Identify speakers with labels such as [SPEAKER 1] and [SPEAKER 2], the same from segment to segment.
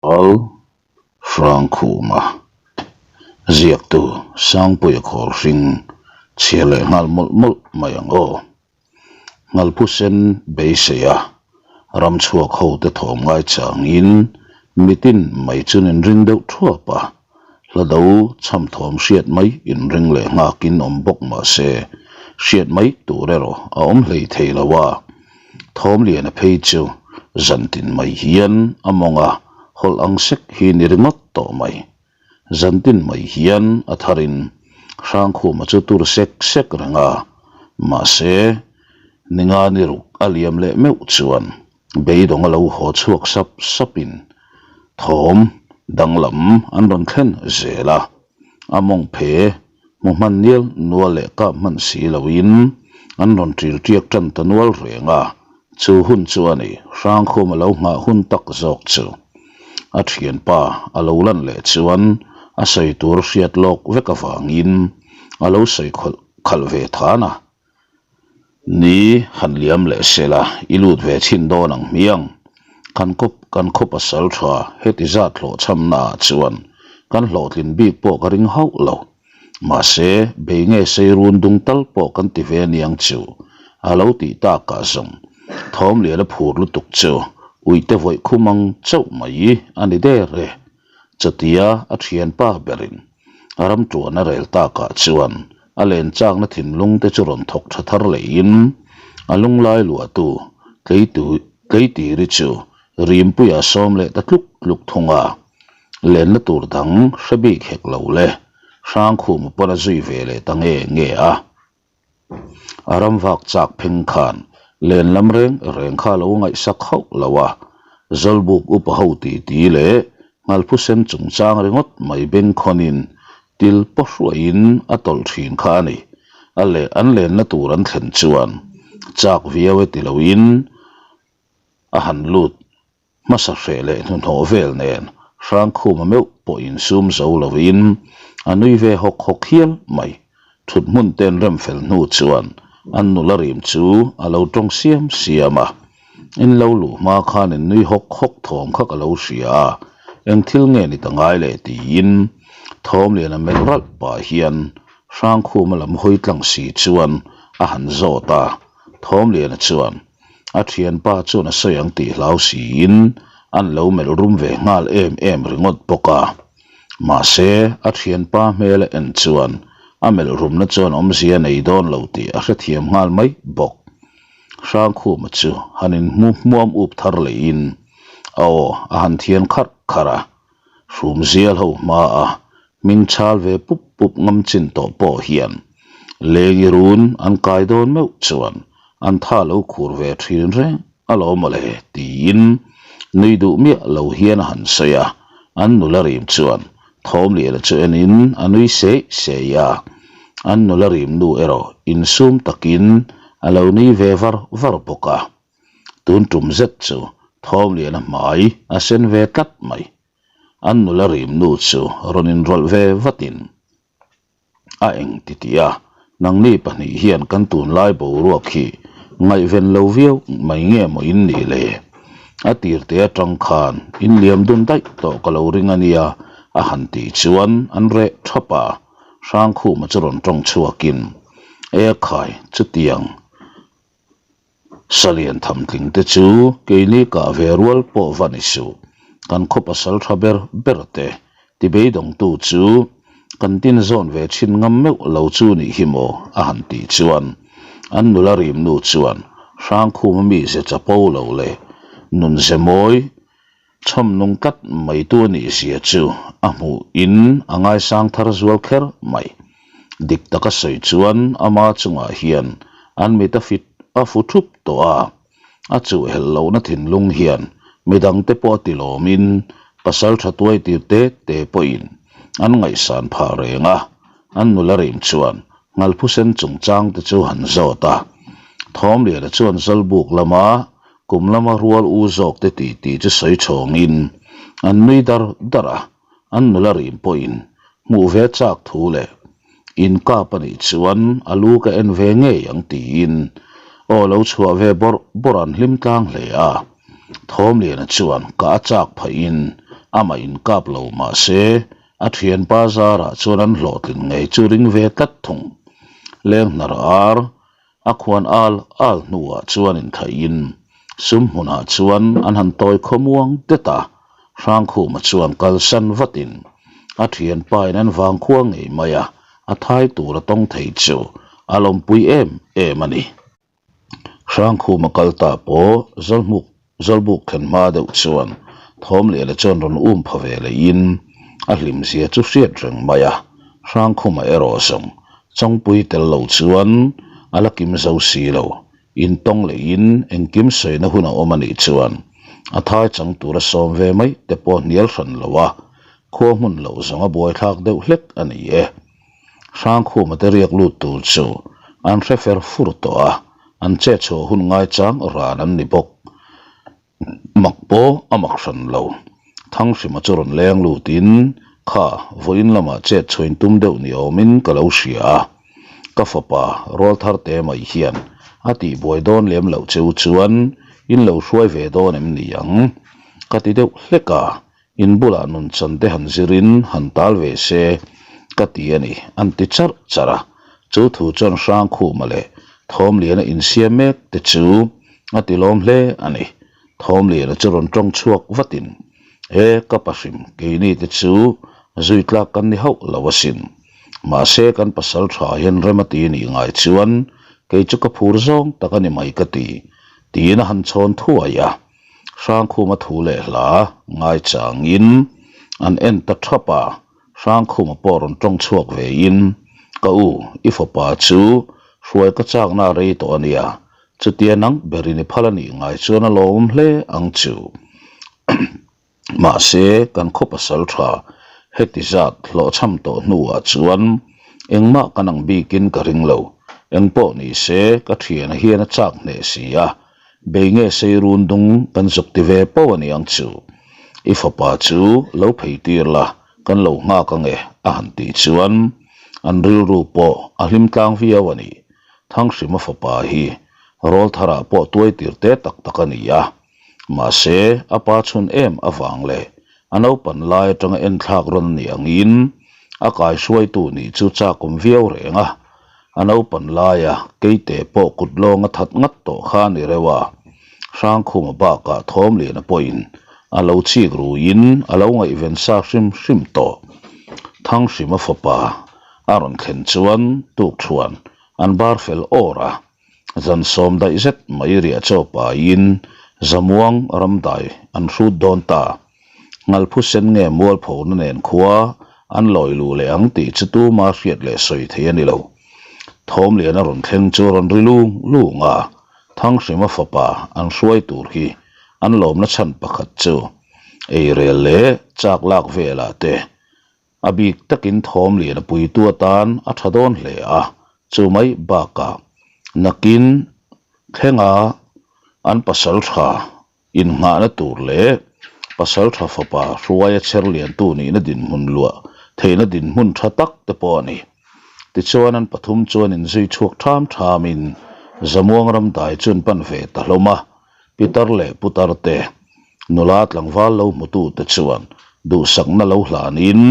[SPEAKER 1] Al Hrangkhuma ziaktu Sangpuia Khawlhring chhiar leh nghal mawlh mawlh mai ang aw. Nghalphusen beisei a, ramchhuak ho te thawm ngai changin mitin mai chun inring deuh thuap a, hla do chham thawm hriat mai inring leh nghakin awm bawk mah se hriat mai tur erawh a awm hlei thei lo a. Thawmliana phei chu zantin mai hian a mawng a hawlh ang sek hi ni ringawt tawh mai. Zantin mai hian a tharin Hrangkhuma chu tur sek sek reng a, mahse ninga ni ruk a liam leh meuh chuan beidawng a lo haw chhuak sap sapin thawm danglam an rawn thlen zel a, a mawng phe Hmu hman nial nual leh kap hman si loin an rawn ṭil ṭiak ṭan ta nual reng a, chu hun chu a ni, Hrangkhum a lo nghah hun tak zawk chu. A ṭhianpa a lo lan leh chuan a sawi tur hriat lawk vek avangin a lo sawi khawlh khalh ve than a, Ni han liam leh sela i lut ve chhin dawn ang hmiang. Kan kawp kan khaw pasal tha heti zat hlawhchhamna ah chuan kan hlawhtlin bik pawh ka ring hauh lo. Mahse, bei nge sei run dung tal pawh kan ti ve aniang chu a lo tih takah zawng thawm lian a phur lutuk chu uite vawih khum ang chauh mai a ni der e. Chutia a thianpa berin a ram tuan a rel takah chuan a len chakna thinlung te chu rawn thawk tha thar leiin a lunglai luahtu tleitiri chu Rimpuia sawm leh ta tluk tluk thung a, lenna tur dang hre bik hek lo le, Hrangkhuma pawn a zui ve leh ta nge nge a. A ram vak chak pheng khan len lam reng reng kha lo ngaihsak hauh lo a, Zawlbuk upa ho ti ti leh Nghalphusen chungchang ringawt mai bengkhawnin til paw hruaiin a tawlh thin kha a ni. A leh an lenna tur an thlen chuan chak viau e ti loin a han lut Hmasa hreh leh hnuhnawh vel nen Hrangkhuma meuh pawh insum zo lovin a nui ve hawk hawk hial mai. Thut hmun ten rem fel hnu chuan an nula rim chu a lo tawng siam siam a. In lo luh hma khan in nui hawk hawk thawm kha ka lo hria a, eng thil nge ni ta ngai le tiin Thawmliana melh ralh pah hian Hrangkhuma lam hawi tlang si chuan a han zawt a. Thawmliana chuan A thianpa chuan a sawi ang tih hlau siin an lo melh rum ve nghal em em ringawt bawk a. Mahse, a thianpa hmel a en chuan a melh rumna chuan awmzia nei dawn lo tih a hrethiam nghal mai bawk. Hrangkhuma chu han inhmu hmuam up thar leiin a aw a han thian kharh kharh a. Hrum zial ho hma a hming chhal ve pup pup ngam chin tawh pawh hian lengi run an kai dawn meuh chuan an tha lo khur ve thin reng alawm mawle tiin nui duh miah lo hian a han sawi a, an nula rim chuan Thawmliana chu enin a nui seih seih a, an nula rim nu erawh insum takin a lo nui ve var var bawk a. Tun tum zet chu Thawmliana hmai a sen ve tlat mai. An nula rim nu chu rawn inrawlh ve vatin a eng ti tih a, nangni pahnih hian kan tunlai boruak hi ngaihven lo viau mai nge maw in nih le? A tirte atang khan in liam dun daih tawh ka lo ring a nia a han tih chuan an reh thap a, Hrangkhuma chu rawn tawng chhuakin, E khai, chutiang. Salian thamtling te chu keini kah ve rual pawh va ni suh, kan khaw pasal tha ber ber te ti beidawngtu chu kan tin zawn ve chhin ngam meuh lo chu nih hi maw a han tih chuan an nula rim nu chuan Hrangkhuma mi ze chapo lo leh nun ze mawi chhawm nung tlat mai tu a nih zia chu a hmuh in a ngaisang thar zual kher mai. Dik taka sawi chuan ama chungah hian an mit a fit a fu thup tawh a, a chuh helh lohna thinlung hian midangte pawh a ti lawmin pasal tha tuai tir te te pawhin an ngaihsan phah reng a, an nula rim chuan Nghalphusen chungchang te chu han zawt a. Thawmliana chuan Zawlbuk lama kum lama rual u zawk te tih tih chu sawi chhawngin an nui dar dar a, an nula rim pawhin hmuh ve chak thu leh in kap a nih chuan a lu ka en ve ngei ang tiin aw lo chhuah ve bawrh bawrh an hlim tlang hle a. Thawmliana chuan ka a chak phahin Amah inkap lo mah se, a thianpa zarah chuan an hlawhtlin ngei chu ring ve tlat thung. Lenghnar ar a khuan al al hnuah chuan inthaihin sum hmunah chuan an han tawi khawmuang det a, Hrangkhuma chuan kalsan vatin a thianpain an vangkhua ngei mai a, a thai tur a tawng thei chu a lawmpui em em a ni. Hrangkhuma kal ta pawh Zawlhmuk Zawlbuk thlen hma deuh chuan Thawmliana chuan rawn um pha ve leihin a hlimzia chu hriat reng mai a, Hrangkhuma erawh zawng Chawngpui tel lo chuan a la kim zo si lo, intawng leihin engkim sawina hun a awm a nih chuan a thai chang tura sawm ve mai te pawh hnial hran lo a, khua hmun loh zawng a buaithlak deuh hlek a ni e. Hrangkhuma te riak lut tur chu an hre fer fur tawh a, an chet chhuah hun ngaichang ran an ni bawk. Mak pawh a mak hran lo. Thanghrima chu rawn leng lutin, Kha, vawiin lamah chet chhuain tum deuh ni awmin ka lo hria a. Ka fapa, Rawlthar te mai hian a tihbuai dawn lem loh cheu chuan in lo hruai ve dawn em ni ang? Ka ti deuh hlek a, In bulah nun chan te han zirin han tal ve se ka ti a ni, an ti charh charh a. Chu thu chuan Hrangkhuma leh Thawmliana insiam mek te chu a ti lawm hle a ni. Thawmliana chu rawn tawng chhuak vatin, E ka pahrim, keini te chu zui tlak kan ni hauh lo asin. Mahse kan pasal tha hian rem a ti nih ngai chuan kei chu ka phur zawng tak a ni mai ka ti, tiin a han chhawn thuai a. Hrangkhuma thu leh hla ngaichangin an en ta thap a, Hrangkhuma pawh rawn tawng chhuak vein, Ka u, i fapa chu hruai ka chakna a rei tawh a nia, chutia nang berin i phal a nih ngai chuan a lawmawm hle ang chu. Mahse, kan khaw pasal tha heti zat hlawhchham tawh hnuah chuan engmah kan ang bikin ka ring lo, engpawh ni se ka thiana hian a chak hneh si a, Bei nge sei run dung kan zuk ti ve poh a niang chu. I fapa chu lo phei tir la, kan lo nghak ange a han tih chuan an rilru pawh a hlim tlang viau a ni. Thanghrima fapa hi Rawltharah pawh tuai tir te tak tak a ni a. Mahse, a pa chhun em avang leh a naupan lai atanga enthlak rawn a nih angin a kaihruaitu nih chu chakawm viau reng a. A naupan laia keite pawh kut lawng a that ngat tawh kha a ni reuh a, Hrangkhuma bakah Thawmliana pawhin a lo chik ruiin a lo ngaihven sa hrim hrim tawh. Thanghrima fapa a rawn thlen chuan tukṭhuan an bar fel awr a, zan sawm daih zet mai riah chaw paiin Zamuang ramdai an hrut dawn ta. Ngalphu sen nge mualphona nen khua an lawi luh leh ang tih chu tuma hriat leh sawi thei a ni lo. Thawmliana rawn thleng chu rawn ri lung lung a, Thanghrima fapa an hruai tur hi an lawmna chhan pakhat chu eirel leh chak lak velah te a bik takin Thawmliana puitu atan a tha dawn hle a, chu mai bakah nakin thlenga an pasal tha Innghahna tur leh pasal tha fapa hruaia chher liantu nihna dinhmun luah theihna dinhmun tha tak te pawh a ni. Tichuan an pathum chuan inzui chhuak tham thamin Zamuang ram dai chu an pan ve ta hlawm a, Pitar leh Putar te, nula tlangval lo hmutute chuan duhsakna lo hlanin,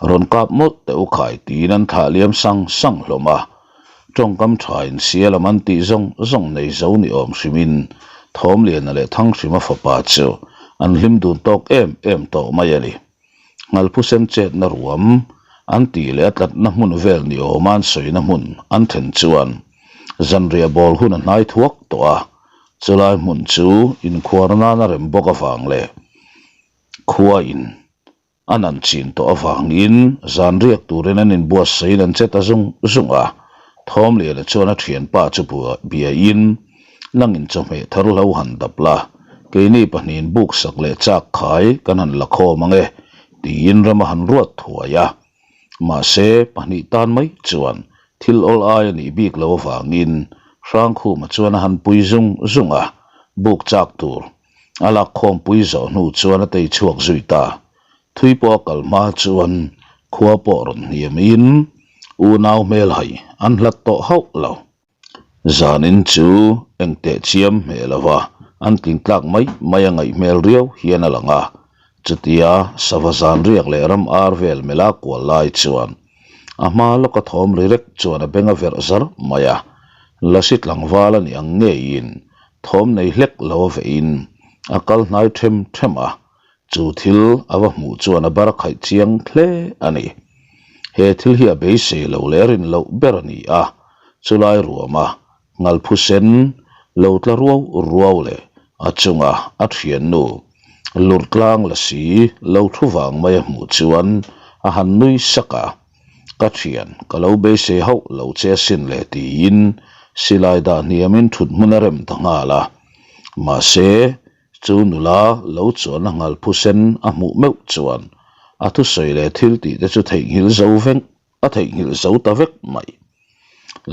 [SPEAKER 1] Rawn kap mawlh teh u khai tiin an thlah liam sang sang hlawm a, tawngkam tha in sial am an tih zawng zawng nei zo ni awm hrimin Thawmliana leh Thanghrima fapa chu an hlim dun tawk em em tawh mai a ni. Ngalphusen chetna ruam an tih leh a tlatna hmun vel ni awma an sawina hmun an then chuan zanriah bawl hun a hnai thuak tawh a, chulai hmun chu inkhuar nana rem bawk avang leh khua in A nan chin tawh avangin zan riak turin an inbuatsain an che ta zung zung a, Thawmliana chuan a thianpa chu biain, Nangin chawhmeh thar hlo han dap la, keini pahnihin buk sak leh chak khai kan han la khawm ang e, tiin ram a han ruat thuai a. Mahse, pahnih tan mai chuan thil awl ai a nih bik lo avangin Hrangkhuma chuan a han pui zung zung a, buk chak tur A lak khawmpui zawh hnu chuan a tei chhuak zui ta. Thui pawh a kal hma chuan khua pawh rawn hniamin unau hmel hai an hlat tawh hauh lo. Zanin chu engteh chiam hmeh lova an tling tlak mai mai a ngaih hmel riau hian a lang a. Chutia sava zan riak leh ram ar vel mela kual lai chuan a hma lawka thawm ri rek chuan a beng a verh zar mai a, Lasi tlangval a nih ang ngeiin thawm nei hlek lo a vehin a kal hnai them them a, chu thil a va hmuh chuan a bar khaih chiang hle a ni. He thil hi a beisei lo leh a rin loh ber a ni a, chulai ruama Ngalphusen lo tla ruau ruau leh a chunga a thiannu lurtlang la si lo thu vang mai a hmuh chuan a han nui sak a, Ka thian, ka lo beisei hauh lo che asin le tiin silai dah hniamin thut hmun a rem ta nghal a. Mahse, chu nula lo chuanna Ngalphusen a hmuh meuh chuan a thusawi leh thil tih te chu theihnghilh zo veng a theihnghilh zo ta vek mai.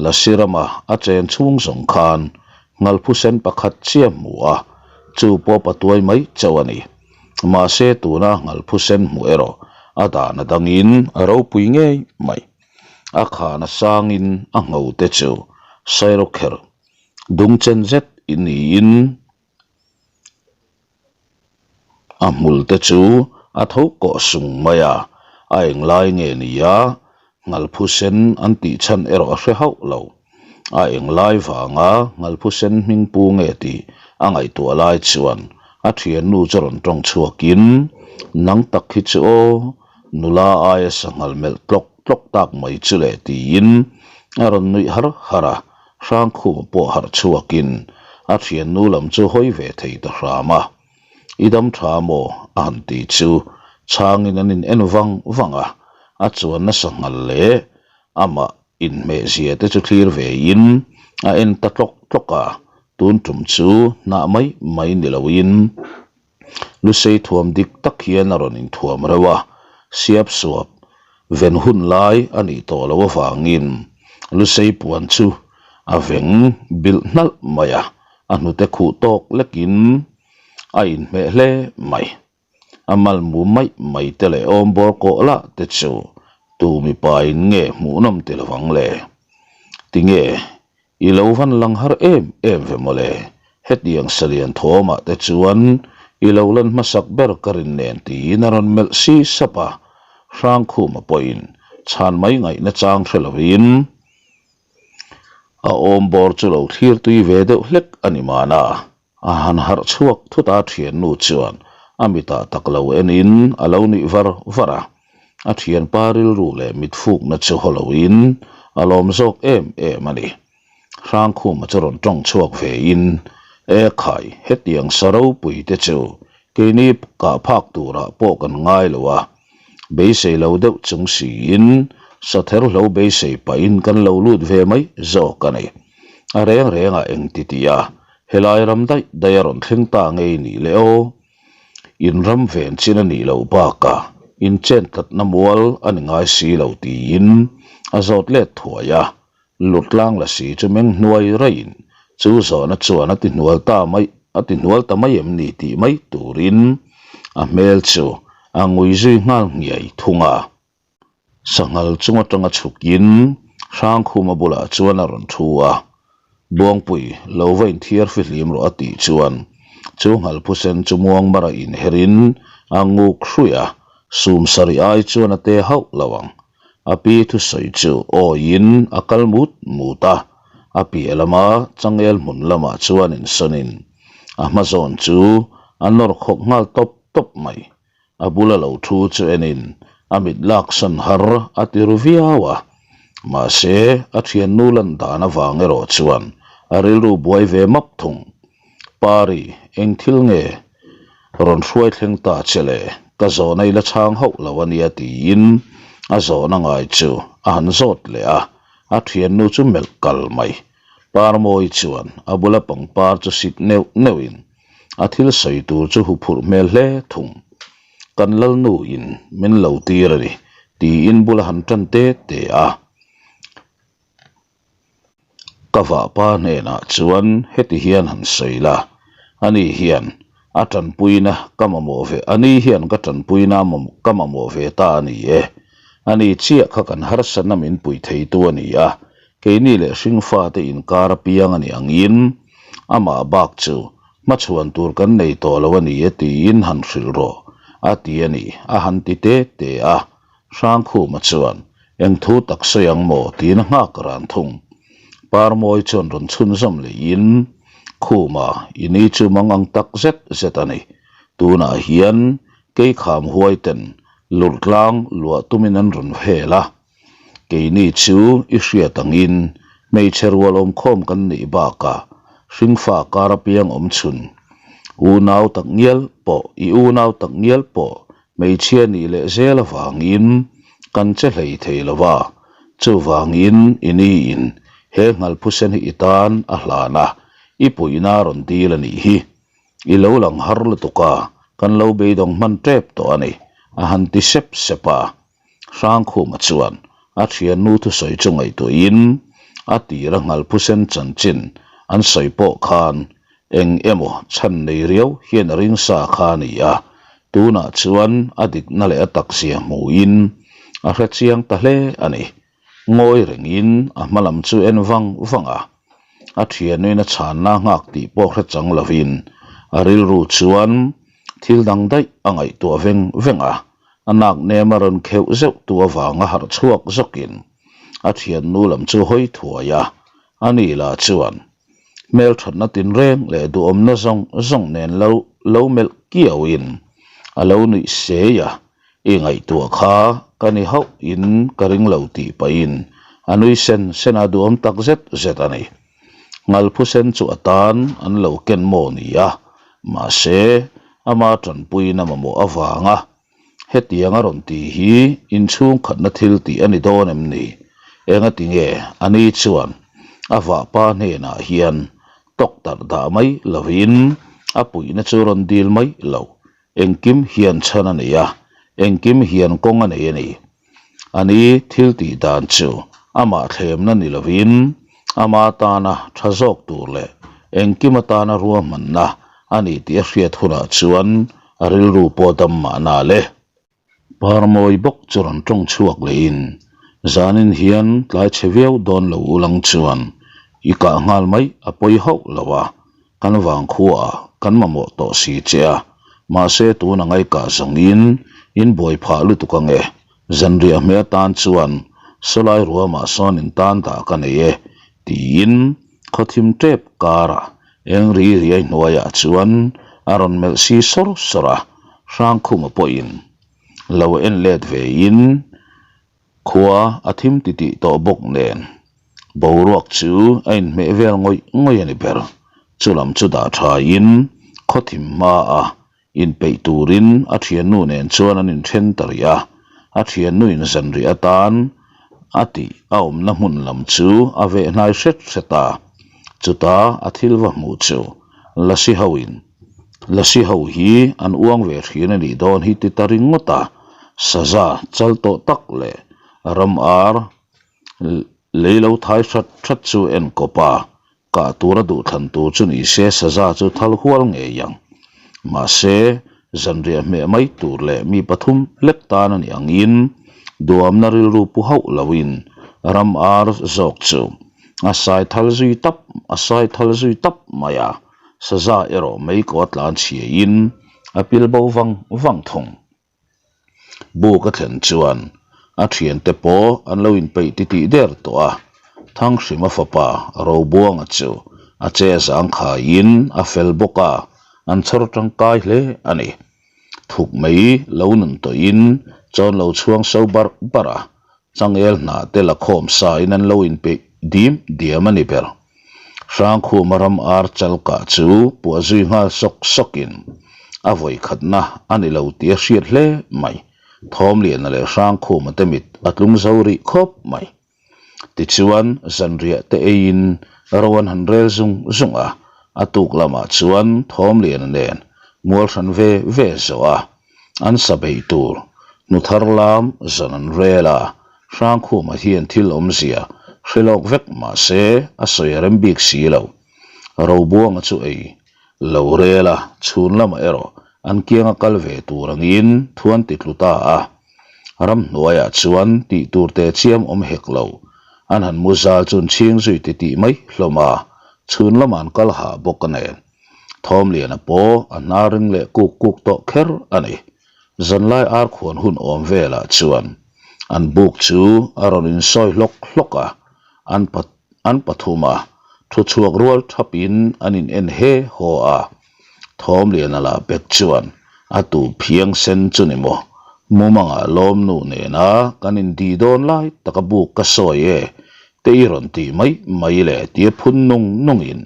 [SPEAKER 1] Lasi rama a chen chhung zawng khan Ngalphusen pakhat chiah hmu a, chu pawh patuai mai chauh a ni. Mahse tuna Ngalphusen hmuh erawh a dan a dangin a ropui ngei mai. A khan a sangin a ngho te chu Sairawkherh dungchen zet in niin, A hmul te chu a tho kawh sung mai a, a englai nge ni a, Ngalphusen an tih chhan erawh a hre hauh lo. A englai vanga Ngalphusen hming pu nge tih a ngaihtuah lai chuan a thiannu chu rawn tawng chhuakin, Nang tak hi chu aw, nula aia sanghal melh tlawk tlawk tak mai chu le tiin a rawn nuih har har a. Hrangkhuma pawh harh chhuakin a thiannu lam chu hawi ve thei ta hram a, I dam tha maw? a han ti chu chhangin an in en vang vang a, a chuan nasa nghal leh amah inhmeh zia te chu thlir vein a en ta tlawk tlawk a, tun tum chu hnah mai mai ni loin Lusei thuam dik tak hian a rawn inthuam reuh a, siap suap ven hun lai a nih tawh loh avangin Lusei puan chu a veng bilh hnalh mai a, a hnute khuh tawk lekin a inhmeh hle mai. A malmu maih mai te leh awmbawr kawh lah te chu tu mipain nge hmuhnawm ti lovang le? Tinge I lo van lang har em em ve mawle, hetiang salian thawmah te chuan i lo lan hmasak ber ka rin nen tiin a rawn melh si sap a, Hrangkhuma pawhin chhan mai ngaihna chang hre lovin a awmbawr chu lo thlir tui ve deuh hlek a ni mahna. A han harh chhuak thut a thiannu chuan a mitah tak lo enin a lo nuih var var a, a thianpa rilru leh mitfukna chu haw loin a lawm zawk em em a ni. Hrangkhuma chu rawn tawng chhuak vein, E khai, hetiang sa ropui te chu keini kah phak turah pawh kan ngai lo a, beisei lo deuh chung siin sather hlo beisei pahin kan lo lut ve mai zawk a ni. A reng rengah eng ti tih a, helai ram daih daih a rawn thleng ta ngei nih leh aw. In ram ven chin a nih loh bakah in chen tlatna mual a ni ngai si lo tiin a zawt let thuai a, Lutlang la si chu meng hnuai raiin chu zawhna chuan a ti hnual ta mai a ti hnual ta mai em ni tih mai turin a hmel chu a ngui zui nghal nghiai thung a. Sanghal chung atanga chhukin Hrangkhuma bulah chuan a rawn thu a, Buangpui, lo va inthiar fihlim rawh a tih chuan chu nghalphusen chu muangmara inherin a nguk hruih a, sum sarih ai chuan a te hauh lo ang. A pi thusawi chu awiin a kal mut mut a, a piah lama changel hmun lamah chuan insawnin a hma zawn chu a nawr khawk nghal tawp tawp mai. A bula lo thu chu enin a mit laksan har a ti ru viau a, mahse a thiannu lan dan avang erawh chuan a rilru buai ve map thung. Pari, eng thil nge rawn hruai thleng ta che le, ka zawhna i la chhang hauh lo a nia tiin a zawhna ngai chu a han zawt leh a, a thiannu chu melh kal mai. Parmawi chuan a bula pangpar chu sik neuh neuhin A thil sawi tur chu huphurh hmel hle thung. Kan lalnu in min lo tir a ni, tiin bula han tan te te a. Ka vahpa hnenah chuan heti hian han sawi la, ani hian a tanpuina ka mamawh ve, ani hian ka tanpuina ka mamawh ve ta a ni e. Ani chiah kha kan harsatna min pui theitu a ni a, keini leh hringfate inkar apiang a ni angin, Amah bak chu hmachhuan tur kan nei tawh lo a ni e tiin han hrilh rawh. a ti a ni, a han ti te te a. Hrangkhuma chuan, Eng thu tak sawi ang maw? tiin a nghak ran thung. Parmawi chuan rawn chhunzawm leiin, Khuma, i ni chu mang ang tak zet zet a ni. Tunah hian keikham huai ten lurhtlang luah tumin an rawn hel a. Keini chu i hriat angin hmeichhe rual awmkhawm kan nih bakah hringfa kar apiang awm chhun. Unau tak ngial pawh i unau tak ngial pawh hmeichhia nih leh zel avangin kan che hlei thei lo va, chuvangin i niin he nghalphusen hi i tan a hlan a, i puihna rawn dil a nih hi. I lo lang har lutuk a, kan lo beidawng hman tep tawh a ni, a han ti sep sep a. Hrangkhuma chuan a thiannu thusawi chu ngaihtuahin a tira nghalphusen chanchin an sawi pawh khan eng emaw chhan nei riau hian a ring sa kha a ni a, tunah chuan a dikna leh a takzia hmuhin a hrechiang ta hle a ni. Ngawi rengin a hma lam chu en vang vang a, a thiannuin a chhanna nghak tih pawh hre chang lovin a rilru chuan thil dang daih a ngaihtuah veng veng a, a nak nem a rawn kheuh zeuh tu avanga harh chhuak zawkin a thiannu lam chu hawi thuai a, ani lah chuan hmelthatna tinreng leh duhawmna zawng zawng nen lo lo melh kiauin a lo nuih sei a, I ngaihtuah kha ka ni hauh in ka ring lo tih pahin a nui sen sen a duhawm tak zet zet a ni. Ngalphusen chu a tan an lo ken maw ni a, mahse ama tanpuiin a mamawh avanga hetiang a rawn ti hi inchhungkhatna thil tih a ni dawn em ni? Engati nge ani chuan a vahpa hnenah hian tawktarh dah mai lovin a puihna chu rawn dil mai lo Engkim hian chhan a nei a, engkim hian kawng a nei a ni. A ni thil tih dan chu amah thlemna ni lovin ama tana tha zawk tur leh engkim atana ruahmanna a ni tih a hriat hunah chuan a rilru pawh dam mahna le. Parmawi bawk chu rawn tawng chhuak lehin, Zanin hian tlai chhe viau dawn lo ulang chuan i kah nghal mai a pawi hauh lo a, kan vangkhuaah kan mamawh tawh si che a, mahse tuna ngaihkah zawngin in buai phah lutuk ange, zanriah hmeh atan chuan sawlai ruamah sawn in tan dah ka nei e, tiin khawthim tep karah eng ri riai hnuaiah chuan a rawn melh si sawr sawr a, Hrangkhuma pawhin lo en let vein Khua a thim titih tawh bawk nen boruak chu a inhmeh vel ngawih ngawih a ni ber. Chulam chu dah thain khaw thim hma a inpeih turin a thiannu nen chuan an inthen ta rih a, a thiannu in zanrih atan a tih a awmna hmun lam chu a veh hnai hret hret a, chuta a thil va hmuh chu Lasi hoin Lasi ho hi an uang ve thin a nih dawn hi ti ta ringawt a, saza chal tawh tak leh ram ar lei lo thai hrat hrat chu en kawp a, kah tura duhthlan tur chu ni se saza chu thal hual ngei ang. Mahse, zanriah hmeh mai tur leh mi pathum lek tan a nih angin duamna rilru pu hauh loin ram ar zawk chu a sai thal zui tap a sai thal zui tap mai a. Saza erawh mei kaw tlan chhiain a pil bo vang vang thung. Buk a thlen chuan a thiante pawh an lo inpeih titih der tawh a, Thanghrima fapa Robuanga chu a che zangkhaiin a fel bawk a, an chhawr tangkai hle a ni. Thuk mei lo nun tawhin chawn lo chhuang so barh barh a, Changel hnah te la khawm sa in an lo inpeih dim diam a ni ber. Hrangkhuma ram ar chal kah chu puah zui nghal sawk sawk in a vawi khatna a ni lo tih a hriat hle mai. Thawmliana leh Hrangkhuma te mit a tlung zo rih khawp mai. Tichuan zanriah te eiin ro an han rel zung zung a, a tuk lamah chuan Thawmliana nen mual hran ve ve zawh a. An sa beih tur hnuthar lam zan an rel a, Hrangkhuma hian thil awmzia hre lawk vek mah se a sawi a rem bik si lo. Robuanga chu ei lo rel a, chhun lamah erawh an kianga kal ve tur angin thu an ti tlu ta a. Ramhnuaiah chuan tih tur teh chiam awm hek lo, an han mu zal chu an chhing zui titih mai hlawm a, chhun lamah an kal hah bawk a nen. Thawmliana pawh a hnar ring leh kuk kuk tawh kher a ni. Zanlai ar khuan hun awm velah chuan an buk chu a rawn insawi hlawk hlawk a, an an pathum a, thu chhuak rual thapin an in en he haw a. Thawmliana lah bek chuan a tu phiang sen chu ni maw, mumangah lawmnu nena kan indih dawn lai taka buk ka sawi e, te i rawn tih mai mai le tia phun nung nungin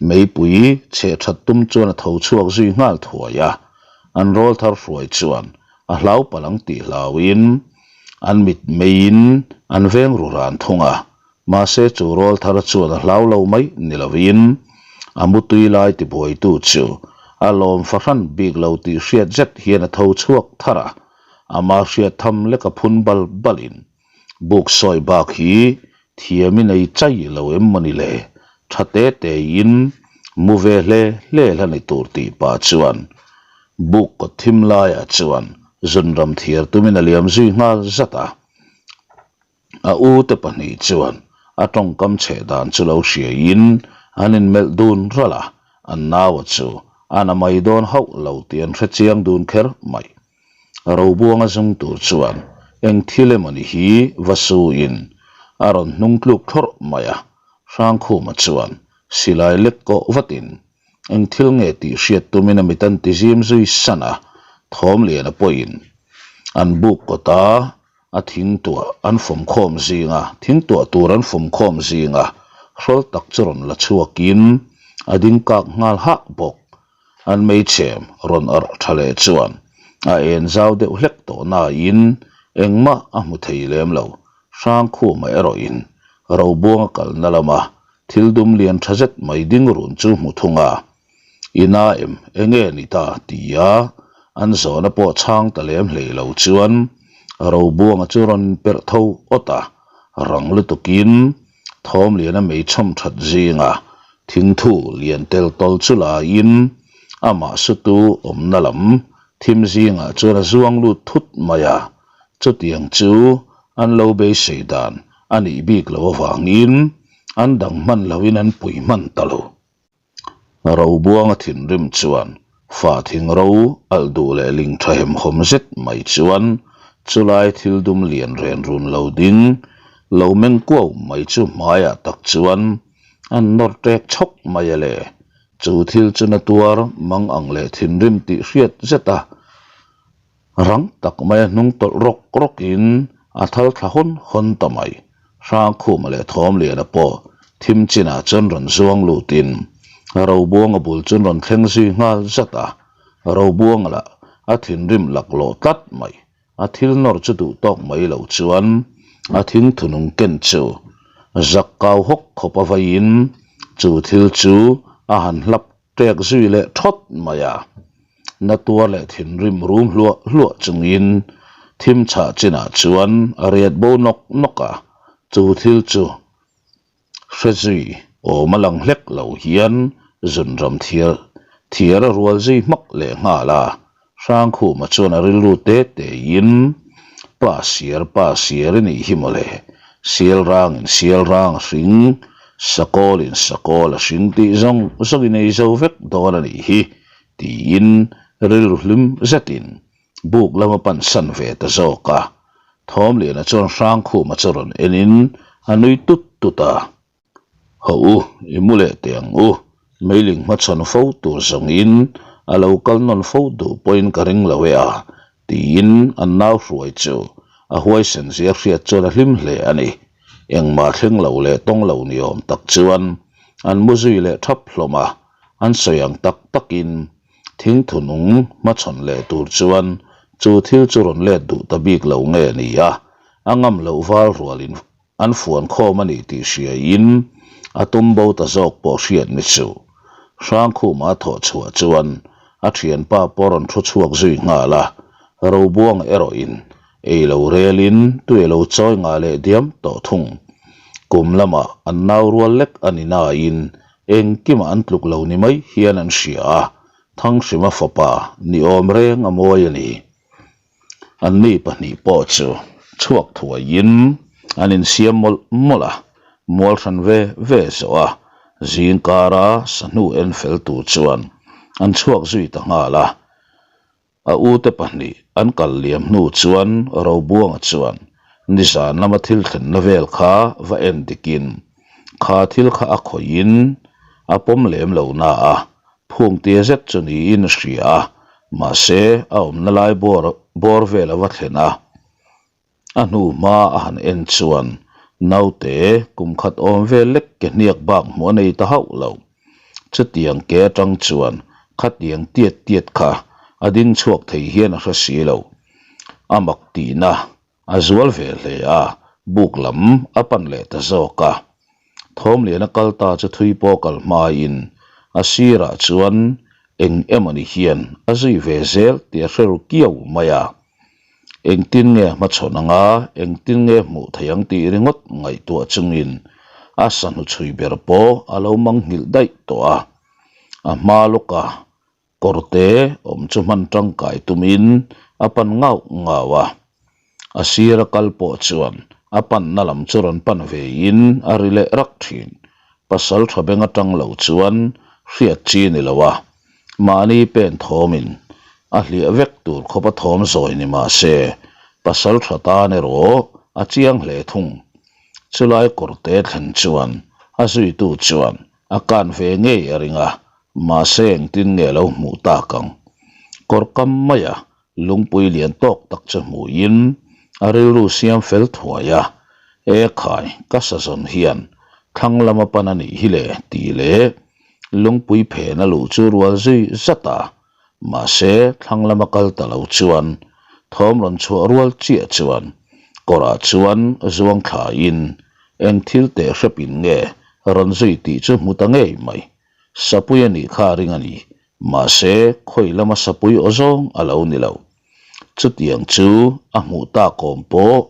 [SPEAKER 1] meipui chheh that tum chuan a tho chhuak zui nghal thuai a, an rawl thar hruai chuan a hlau palh ang tih hlauin an mit meiin an veng ru ran thung a, mahse chu rawl thar chuan a hlau lo mai ni lovin a mutui lai tibuaitu chu a lawm fahran bik lo tih hriat zet hian a tho chhuak thar a, ama hriat tham lek a phun bal balin Buk sawi bak hi thiam i nei chai lo em mawni le? Tha te te in mu ve hle hle hla ni tur tih pah chuan buk kawt thim laiah chuan zunram thiar tumin a liam zui nghal zat a. A u te pahnih chuan a tawngkam chheh dan chu lo hriaiin an inmelh dun ralh a, an naua chu a na mai dawn hauh lo tih an hrechiang dun kher mai. Robuanga zung tur chuan eng thil emaw ni hi va su in a rawn hnung tluk thlawrh mai a, Hrangkhuma chuan silai lek kawh vatin eng thil nge tih hriat tumin a mit an ti zim zui san a, Thawmliana pawhin an buk kawta a thing tuah an fawm khawm zinga thing tuah tur an fawm khawm zinga hrawl tak chu rawn la chhuakin a ding kak nghal hah bawk. An meichhem rawn arh tha leh chuan a en zau deuh hlek tawh nain engmah a hmu thei lem lo. Hrangkhuma erawhin Robuanga kalna lama thil dum lian tha zet mai ding run chu hmu thung a, I na em, enge ni ta? tia an zawhna pawh chhang ta lem hlei lo chuan Robuanga chu rawn perh tho awt a, rang lutukin Thawmliana meichhawm that zinga thingthu lian tel tawl chu laiin amah sutu awmna lam thim zingah chuan a zuang lut thut mai a, chutiang chu an lo beisei dan a nih bik loh avangin an dang hman loin an pui hman ta lo. Robuanga thinrim chuan fa thing ro alh duh leh ling tha hemhawm zet mai chuan chulai thil dum lian ren run lo ding lo meng kuau mai chu hmaiah tak chuan an nawr tek chhawk mai a le. Chu thil chu na tuar mang ang leh thinrim tih hriat zet a. Rang tak maia hnung tawlh rawk rawkin a thal thla hawn hawn ta mai. Hrangkhuma leh Thawmliana pawh thim chinah chuan rawn zuang lutin Robuanga bul chuan rawn thleng zui nghal zat a. Robuanga lah a thinrim laklawh tlat mai. A thil nawr chu duh tawk mai lo chuan a thing thunung ken chu zak kau hawk khawp a veiin chu thil chu a han hlap Tek zui leh thawt mai a, na tuar leh thinrim rum hluah hluah chungin thim chhah chinah chuan a riat bo nawk nawk a, chu thil chu hre zui awm a lang hlek lo hian zunram thiar thiar a rual zui hmak leh nghal a, Hrangkhuma chuan a rilru te tein, Pa siar, pa siar i nih hi mawle, sial rangin sial rang a hring, sakawlin sakawl a hring tih zawng zawngin ei zo vek dawn a nih hi, tiin rilru hlim zetin buk lama pan san ve ta zawk a. Thawmliana chuan Hrangkhuma chu rawn enin a nui tut tut a. Ho u, i mu leh teh ang u, meiling hmachhawn fo tur zawngin a lo kal nawn fo duh pawhin ka ring lo e a, tiin an nau hruai chu a huaisen zia hriat chuan a hlim hle a ni. Engmah thleng lo leh tawng lo ni awm tak chuan an mu zui leh thap hlawm a, an sawi ang tak takin thingthu nung hmachhawn leh tur chuan chu thil chu rawn let duh ta bik lo nge ni a, a ngam loh val rualin An fuan khawm a nih tih hriaiin a tum bo ta zawk pawh hriat ni suh. Hrangkhuma a thawh chhuah chuan a thianpa pawh rawn thu chhuak zui nghal a, Robuanga erawhin ei lo relin tui a lo chawi ngah leh diam tawh thung. Kum lamah an nau rual lek a ni nain engkimah an tluk lo ni mai hian an hria a, Thanghrima fapa ni awm reng a mawi a ni. Anni pahnih pawh chu chhuak thuaiin an insiam mawlh mawlh a, mual hran ve ve zawh a, zing kara sahnu en fel tur chuan an chhuak zui ta nghal a. A ute pahnih an kal liam hnu chuan Robuanga chuan nizan lama thil thlenna vel kha va en dikin kha thil kha a khawihin a pawm lem lo na a, phungtia zet chu niin a hria a, mahse a awmna lai bawr bawr vel a va thlen a. A hnu hma a han en chuan naute kum khat awm vel lek ke hniak bak hmuh a nei ta hauh lo. Chutiang ke atang chuan khatiang tiat tiat kha a ding chhuak thei hian a hre si lo. A mak tihna a zual ve hle a, buk lam a pan leh ta zawk a. Thawmliana kal ta chu thui pawh kal hmain a sirah chuan eng emawni hian a zui ve zel tih a hre ru kiau mai a. Engtin nge hmachhawn anga engtin nge hmuh theih ang tih ringawt ngaihtuah chungin a sahnu chhui ber pawh a lo mang nghilh daih tawh a. A hma lawka kawrte awm chu hman tangkai tumin a pan ngauh ngauh a. A sira kal pawh chuan a panna lam chu rawn pan vein a ri leh rak thin. Pasal tha beng atang lo chuan hriat chi ni lo a, mahni pen thawmin a hliah vek tur khawp a thawm zawi ni mah se, pasal tha tan erawh a chiang hle thung. Chulai kawrte thlen chuan a zuitu chuan a kan ve ngei a ring a, mahse engtin nge lo hmuh tak ang. Kawr kam maia Lungpui lian tawk tak chu hmuhin a rilru siam fel thuai a, E khai, ka sazawn hian thlang lama pan a nih hi le tih leh lungpui phen a luh chu rual zui zat a, mahse thlang lama kal ta lo chuan thawm rawn chhuah rual chiah chuan kawrah chuan zuang thlaiin eng thil teh hrepin nge rawn zui tih chu hmu ta ngei mai. Sapui a nih kha a ring a ni. Mahse, khawi lama sapui aw zawng a lo ni lo. Chutiang chu a hmuh tak awm pawh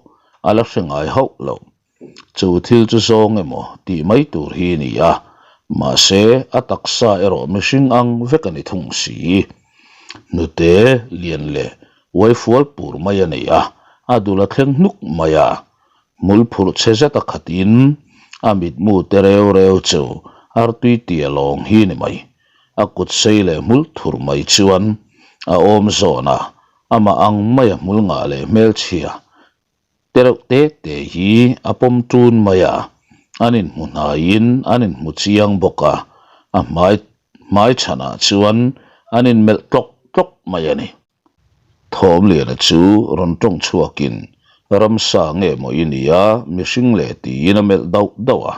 [SPEAKER 1] a la hre ngai hauh lo. Chu thil chu zawng emaw tih mai tur hi a ni a, mahse a taksa erawh mihring ang vek a ni thung si. Hnute lian leh uaifual pur mai a nei a, a dul a thleng hnuk mai a. Hmul phurh chhe zet a khatin a mitmu te reu reu chu artui tia lawng hi ni mai. A kut sei leh hmul thur mai chuan a awm zawn a, amah ang maia hmul ngah leh hmelchhia te reuh te te hi a pawm tun mai a, an inhmu hnaiin an inhmu chiang bawk a, a hmai hmai chhanah chuan an inmelh tlawk tlawk mai a ni. Thawmliana chu rawn tawng chhuakin, Ramsa nge maw i nia, mihring leh tiin a melh dauh dauh a.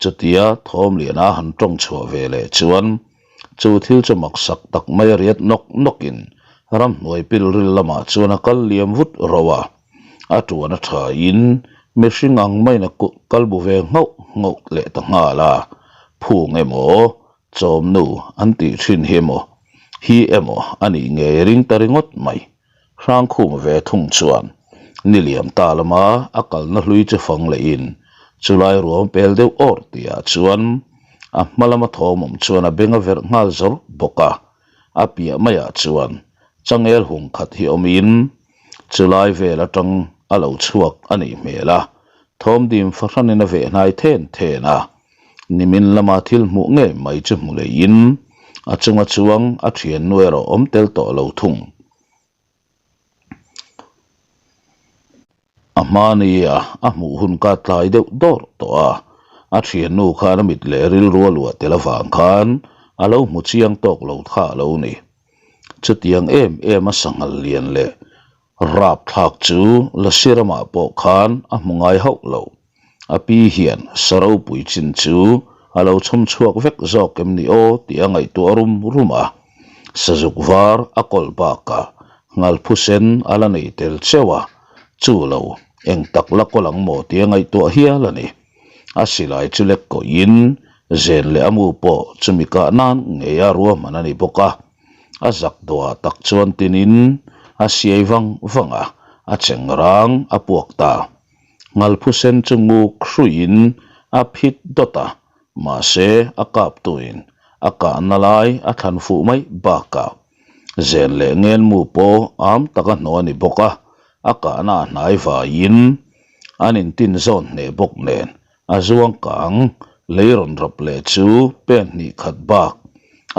[SPEAKER 1] Chutia Thawmliana a han tawng chhuah ve leh chuan chu thil chu maksak tak mai a riat nawk nawkin ramhnuai pilril lamah chuan a kal liam vut ro a. A tuan a thain mihring ang maiin a kal bu ve nghauh nghauh leh ta nghal a, Phung emaw Chawmnu an tih thin hi emaw, hi emaw a nih ngei ring ta ringawt mai. Hrangkhum ve thung chuan niliam ta lama a kalna hlui chu fang lehin chulai ruam pel deuh awr tihah chuan a hma lama thawmawm chuan a beng a verh nghal zawr bawk a. A piah maiah chuan changel hung khat hi awmin chulai vel atang a lo chhuak a nih hmel a, thawmdim fahranin a veh hnai then then a. Nimin lama thil hmuh ngei mai chu hmu leiin a chunga chuang a thiannu erawh awm tel tawh lo thung. A hmani a a hmuh hun ka tlai deuh dawr tawh a, a thiannu khan a mit leh rilru a luah tel avang khan a lo hmu chiang tawk lo kha a lo ni. Chutiang em em a sanghal lian leh rapthlak chu Lasi ramah pawh khan a hmu ngai hauh lo. A pi hian sa ropui chin chu a lo chhawm chhuak vek zawk em ni aw tih a ngaihtuah rum rum a. Sazuk var a kawlh bakah ngalphu sen a la nei tel cheuh a, chu lo eng tak la kawlh ang maw tih a ngaihtuah hial a ni. A silai chu lek kawhin zen leh a mu pawh chumi kah nan ngei a ruahman a ni bawk a. A zak dawhah tak chuan tinin a siai vang vang a, a chengrang a puak ta. Ngalphusen chu nguk hruiin a phit dawt a, mahse a kaptuin a kahna lai a thlan fuh mai bakah zen leh ngenmu pawh am taka hnawh a ni bawk a, a kahna a hnai vaiin an intin zawn hneh bawk nen a zuang kang lei rawn rap leh chu pen hnih khat bak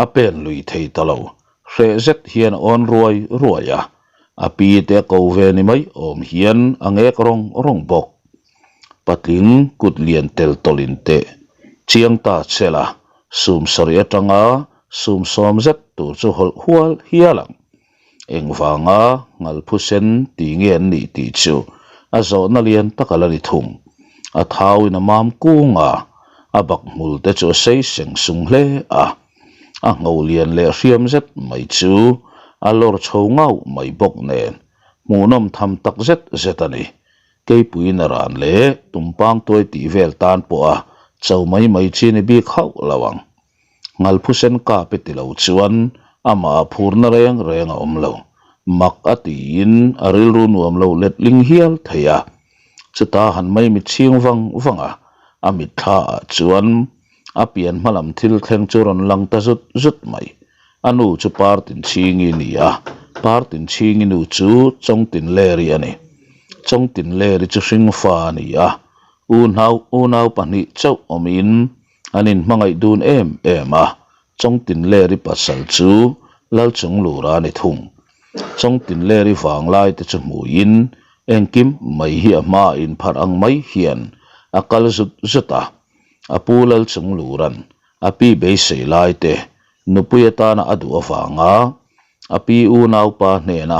[SPEAKER 1] a pen lui thei ta lo. Hreh zet hian a awn ruai ruai a, a pi te a ko ve ni mai awm hian a ngek rawng rawng bawk. Patling kut lian tel tawlh in teh chiang ta che la, sum sarih atanga sum sawm zet tur chu hawlh hual hial ang. Engvanga ngalphusen ti nge an nih tih chu a zawhna lian tak a la ni thung. A thauin a mam kung a, a bak hmul te chu a sei seng sung hle a. A ngho lian leh hriam zet mai chu a lawr chho ngau mai bawk nen hmuhnawm tham tak zet zet a ni. Keipuiin a ran leh tumpang tuai tih vel tan pawha cho mai mai chi ni bik hauh lo ang. Ngalphusen kap e ti lo chuan amah a phurna reng reng a awm lo. Mak a tiin a rilru nuam lo letling hial thei a. Chuta han mai mit chhing vang vang a, a mitthla ah chuan a pian hmalam thil thleng chu rawn lang ta zut zut mai. A nu chu Partinchhingi ni a, Partinchhingi nu chu Chawngtinleri a ni. Chawngtinleri chu hringfa a ni a, unau unau pahnih chauh awmin An inhmangaih dun em em a, Chawngtinleri pasal chu Lalchunglura a ni thung. Chawngtinleri vanglai te chu hmuhin engkim mai hi a hmaah inpharh ang mai hian a kal zut zut a. A pu Lalchunglura'n a pi beisei lai te nupui atana a duh avanga a pi unaupa hnena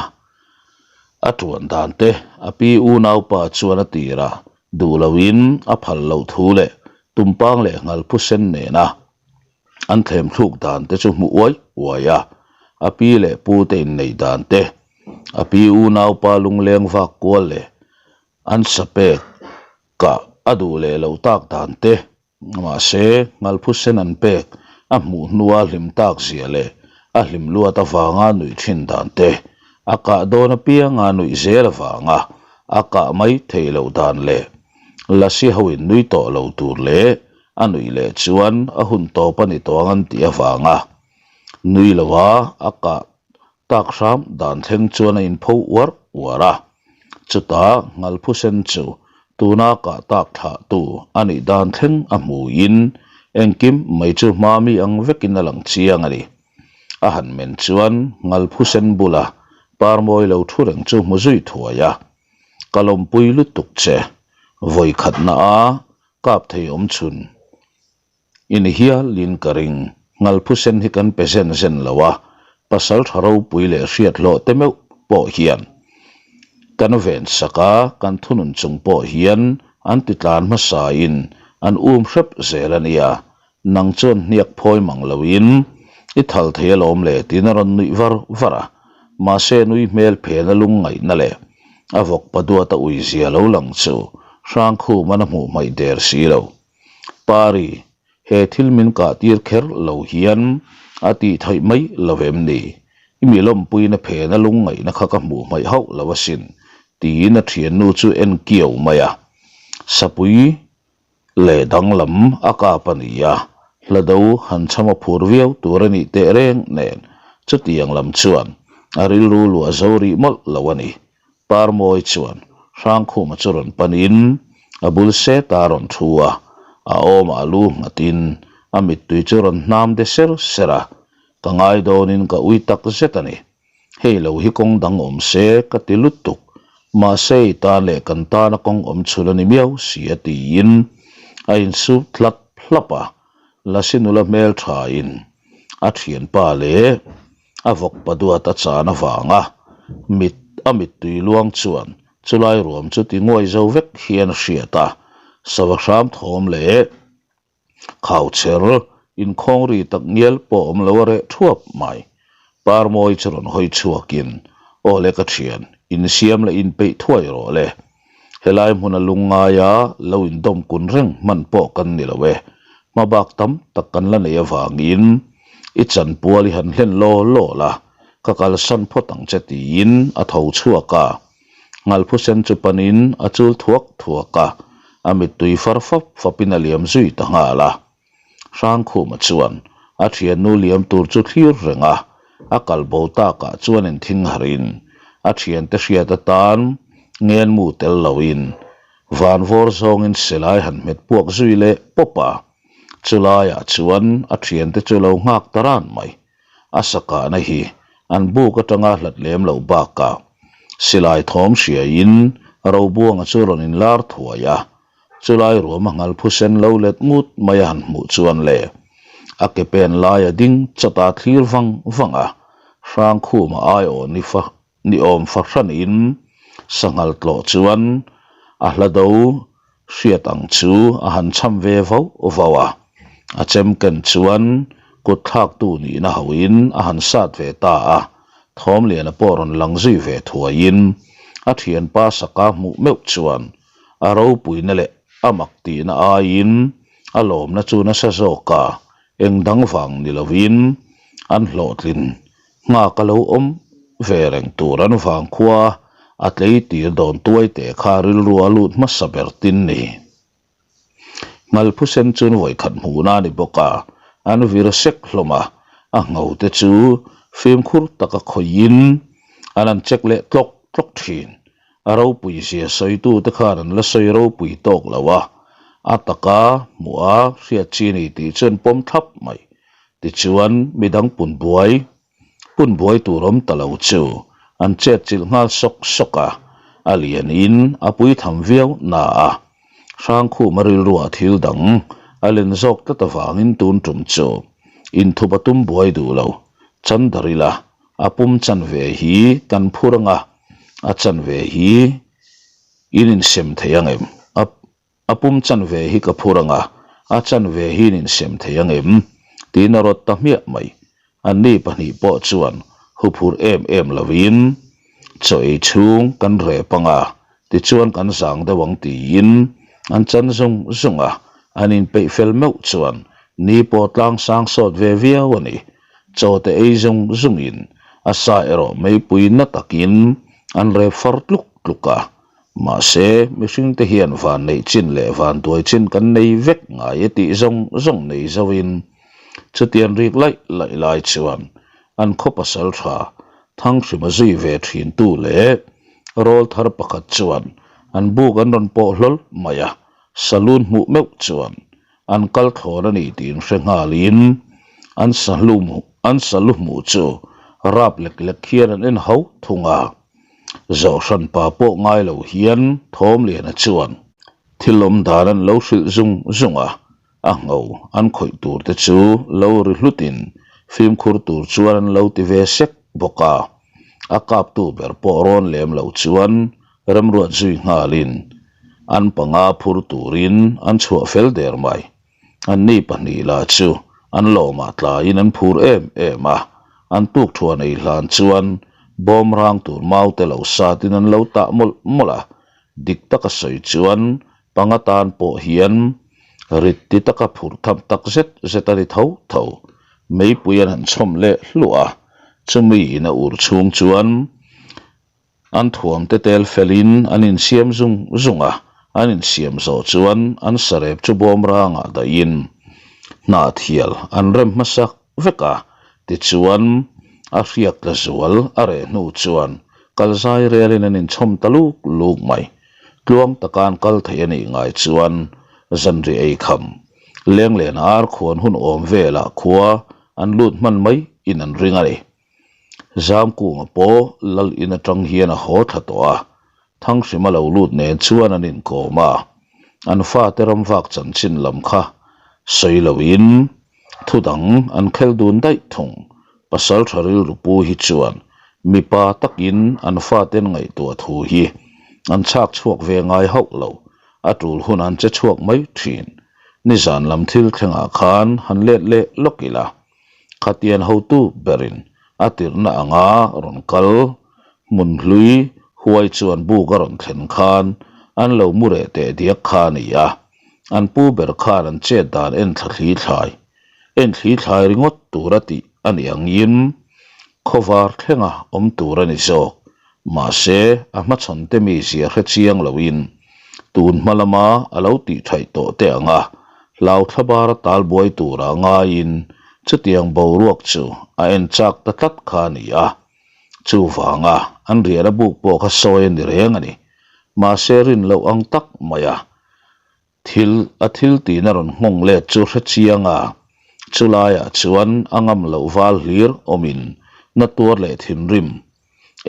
[SPEAKER 1] a tuan dan te a pi unaupa chuan a tirah Duh loin a phal loh thu leh tumpang leh ngalphu sen nena an thlem thluk dan te chu hmu uai uai a, a pi leh pu te inneih dan te, a pi unaupa lungleng vak kual leh an sapek kah a duh leh loh tak dan te Mahse, ngalphu sen an pek a hmuh hnua hlim tak zia leh a hlim luat avanga nuih thin dan te, a kah dawn apianga nuih zel avanga a kah mai theih loh dan leh Lasi hoin nui tawh lo tur leh a nuih leh chuan a hun tawp a ni tawh ang an tih avanga nui loa a kah Tak hram dan thleng chuan a inpho uar uar a, chutah Ngalphusen chu tuna kah tak thlah tu a nih dan thleng a hmuin engkim mai chu hma mi ang vekin a lang chiang a ni. A han men chuan Ngalphusen bula parmawi lo thu reng chu hmu zui thuai a, Ka lawmpui lutuk che, vawikhatna a kap thei awm chhun. I ni hialin ka ring. Ngalphusen hi kan pe zen zen lo a, pasal tha ropui leh hriat hlawh te meuh pawh hian kan ven sak a, kan thunun chung pawh hian an ti tlan hmasa in an um hrep zel a nia, nang chuan hniak phawi mang loin i thal thei alawm le tiin a rawn nuih var var a, mahse nui hmel phen a lungngaihna leh a vawk pa duat a ui zia lo lang chu Hrangkhuman a hmuh hmaih der si lo. Pari, he thil min kah tir kher lo hian a tih theih mai lo em ni? I mi lawmpuina phena lungngaihna kha ka hmuh hmaih hauh lo asin, tiin a thiannu chu en kiau mai a. Sapui leh danglam a kap a ni a, hlado han chham a phur viau tur a nih teh reng nen chutiang lam chuan a rilru luah zo rih mawlh lo a ni. Parmawi chuan Hrangkhuma chu rawn panin a bul set a rawn thu a, a awmah a lu nghatin a mittui chu rawn hnam de ser ser a, ka ngai dawnin ka ui tak zet a ni. Hei lo hi kawng dang awm se ka ti lutuk, mahse i tan leh kan tana kawng awm chhun a ni miau si a tiin a insup hlap hlap a, Lasi nula hmelthain a thianpa leh A vawk pa duat a chan avanga mit a mittui luang chuan chulai ruam chu ti nguai zo vek hian a hriat a, sava hram thawm leh khauchher inkhawng ri tak ngial pawh awm lo a reh thuap mai. Parmawi chu rawn hawi chhuakin, Aw le ka thian, insiam leh inpeih thuai rawh le. Helai hmuna lungngaia lo indawm kun reng hman pawh kan ni lo e. Hmabak tam tak kan la nei avangin i chanpual i han hlen law law la, ka kalsan phawt ang che tiin a tho chhuak a. Ngalphusen chu panin a chul thuak thuak a, a mittui far fap fapin a liam zui ta nghal a. Hrangkhuma chuan a thiannu liam tur chu thlir reng a, a kal bo takah chuan inthing harin a thiante hriat atan ngenmu tel loin vanvawr zawngin silai han hmet puak zui leh pawp a, chulaiah chuan a thiante chu lo nghak ta ran mai. A sakahna hi. An buk atanga hlat lem loh bakah silai thawm hriaiin Robuanga chu rawn inlar thuai a, chulai ruam a nghal phusen lo let ngut mai a han hmuh chuan le a ke pen lai a ding chawt a thlir vang vang a, Hrangkhuma aiawh ni fa ni awm fahranin sanghal tlawh chuan a hla do hriat ang chu a han cham ve vauh vauh a, a chem ken chuan kut thlaktu nihna hoin a han sat ve ta a, Thawmliana pawh rawn lang zui ve thuaiin a thianpa saka hmuh meuh chuan a ropuina leh a mak tihna aiin a lawmna chu nasa zawk a, eng dang vang ni lovin an hlawhtlin Nghak a lo awm ve reng tur an vang khua a tleitir dawn tuai teh kha rilru a lut hmasa ber tin ni. Nghalphusen chuan vawikhat hmuhna a ni bawk a, an vir sek hlawm a, a ngho te chu fimkhur taka khawihin an han check leh tlawk tlawk thin. A ropui zia sawitu te khan an la sawi ropui tawk lo a, a taka hmuh a hriat chi ni tih chuan pawm thlap mai. Tichuan, midang pun buai, pun buai tur awm ta lo chu an chet chilh nghal sawk sawk a, a lianin a pui tham viau na a. Hrangkhuma rilruah thil dang a len zawk tlat avangin tun tum chu inthup a tum buai duh lo. Chandarila a pum chanve hi kan phur anga, a chanve hi in insem thei ang em? A. A pum chanve hi ka phur ang a, a chanve hi in insem thei ang em? tiin a rawt ta hmiah mai. Anni pahnih pawh chuan huphur em em lovin chaw ei chhung kan rep ang a, tichuan kan zang deuh ang tiin an chan zung zung a, an inpeih fel meuh chuan ni pawh tlang sang sawt ve viau a ni. Chaw te ei zung zungin a sa erawh meipui na takin an rep far tluk tluk a, Mahse, mihringte hian van neih chin leh van duai chin kan nei vek ngai e tih zawng zawng nei zoin chutiang rik laih laih lai chuan an khaw pasal tha Thanghrima zui ve thintu leh rawlthar pakhat chuan an buk an rawn pawh hlawl mai a, saloon hmuh meuh chuan an kal thlawn a ni tih inhre nghalin an sahlu an salu hmuh chu rap lek lek hian an en ho thung a. Zawhhran pa pawh ngai lo hian Thawmliana chuan thil awm dan an lo hrilh zung zung a, a ngho an khawih tur te chu lo ri hlutin fimkhur tur chuan an lo ti ve sek bawk a. A kaptu ber pawh rawn lem lo chuan remruat zui nghalin an panga phur turin an chhuah fel der mai. Anni pahnih lah chu an lawmah tlaiin an phur em em a, an tuk thuan ei hlan chuan bawm rang tur mau te lo satin an lo tah mawlh mawlh a, dik taka sawi chuan panga tan pawh hian rit ti taka phur tham tak zet zet a ni tho tho. Meipui an han chhawm leh hluah a, chumi in a ur chhung chuan An thuamte tel felin an insiam zung zung a, an insiam zawh chuan an sarep chu bawm rangah dahin hnahthial an rem hmasak vek a, tichuan a hriak tla zual a reh hnu chuan kal zai relin an inchhawm ta luk luk mai. Tluang taka an kal thei a nih ngai chuan zanriah ei kham Lenglen ar khuan hun awm velah khua an lut hman mai in an ring a ni. Zamkunga pawh lal in atang hian a haw thla tawh a, Thanghrima lo lut nen chuan an inkawm a, an fate ramvak chanchin lam kha sawi loin thu dang an khel dun daih thung. Pasal tha rilru pu hi chuan mipa takin an faten ngaihtuah thu hi an chhak chhuak ve ngai hauh lo, a tul hun an che chhuak mai thin. Nizan lam thil thlengah khan han let leh lawk ila. Khatian hotu berin a tirhna anga rawn kal hmun hlui huai chuan buk a rawn thlen khan an lo mu reh teh diak kha a ni a, an pu ber khan an chet dan en thla thli thlai en thli thlai ringawt tur a tih a ni angin khawvar thlenga awm tur a ni zawk. Mahse, a hmachhawnte mizia hre chiang loin tun hma lama a lo tih thaih tawh te ang a, hlauthlabar a tal buai tura ngaiin chutiang boruak chu a en chak ta tlat kha a ni a. Chuvanga an riahna buk pawh kha sawi a ni reng a ni. Mahse rin loh ang tak mai a. Thil a thil tihna rawn nghawng let chu hre chiang a, chulaiah chuan a ngam loh val hlir awmin. Na tuar leh thinrim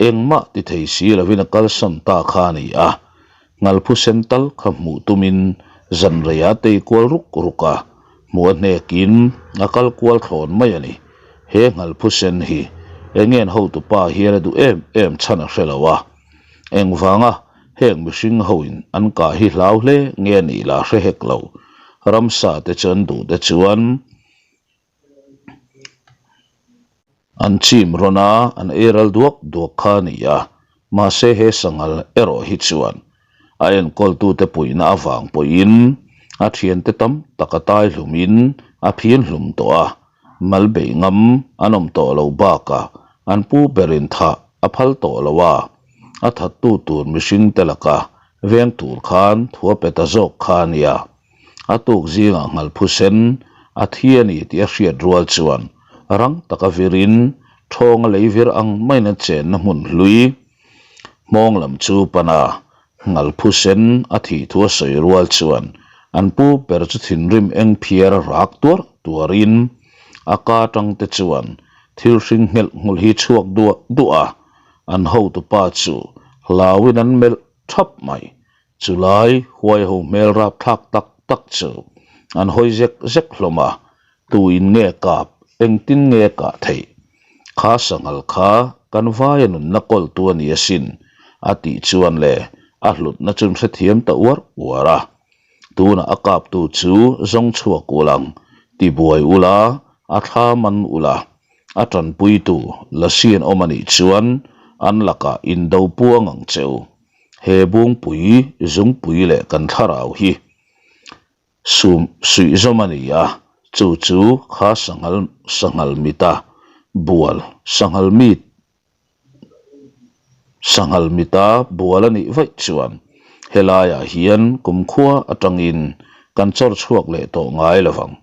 [SPEAKER 1] engmah ti thei si lovin a kalsan ta kha a ni a. Ngalphu sen tal kha hmuh tumin zanrei a tei kual ruk ruk a, hmuh a hnekin a kal kual thlawn mai a ni. He ngalphu sen hi engen hotupa hian a duh em em chhan a hre lo a. Engvanga heng mihring hoin an kah hi hlau hle nge nih lah hre hek lo. Ramsa te chu an duh te chuan An chim rawn a, an ei ral duak duak kha a ni a, mahse he sanghal erawh hi chuan a enkawltute puihna avang pawhin a thiante tam tak a tai hlumin a phian hlum tawh a, mal beih ngam an awm tawh lo bakah an pu berin thah a phal tawh lo a, a thattu tur mihringte laka veng tur khan thu a pe ta zawk kha a nia. A tuk zingah nghalphu sen a thi a ni tih a hriat rual chuan rang taka virin thawnga lei vir ang maiin a chenna hmun hlui hmawng lam chu pan a, nghalphu sen a thih thu a sawi rual chuan an pu ber chu thinrim eng phiar a rak tuar tuarin a ka atang te chuan thil hring nghelh nghulh hi chhuak duah duah a, an hotupa chu hlauin an melh thap mai. Chulai huai ho hmel rapthlak tak tak chu an hawi zek zek hlawm a, tu in nge kap, engtin nge kah theih? Kha sanghal kha kan vaia nunna kawltu a ni asin, a tih chuan le a hlutna chu an hrethiam ta uar uar a. Tunah a kaptu chu zawng chhuak ul ang, tibuai ula, a thla man ula, a tanpuitu lasi an awm a nih chuan an lakah indo puang ang che u. He bungpui zungpui leh kan thlarau hi sum suih zawm a ni a, chu chu kha sanghal sanghal mita bual sanghal mit sanghal mita bual a nih vaih chuan helaiah hian kumkhua atangin kan chawr chhuak leh tawh ngai lo vang.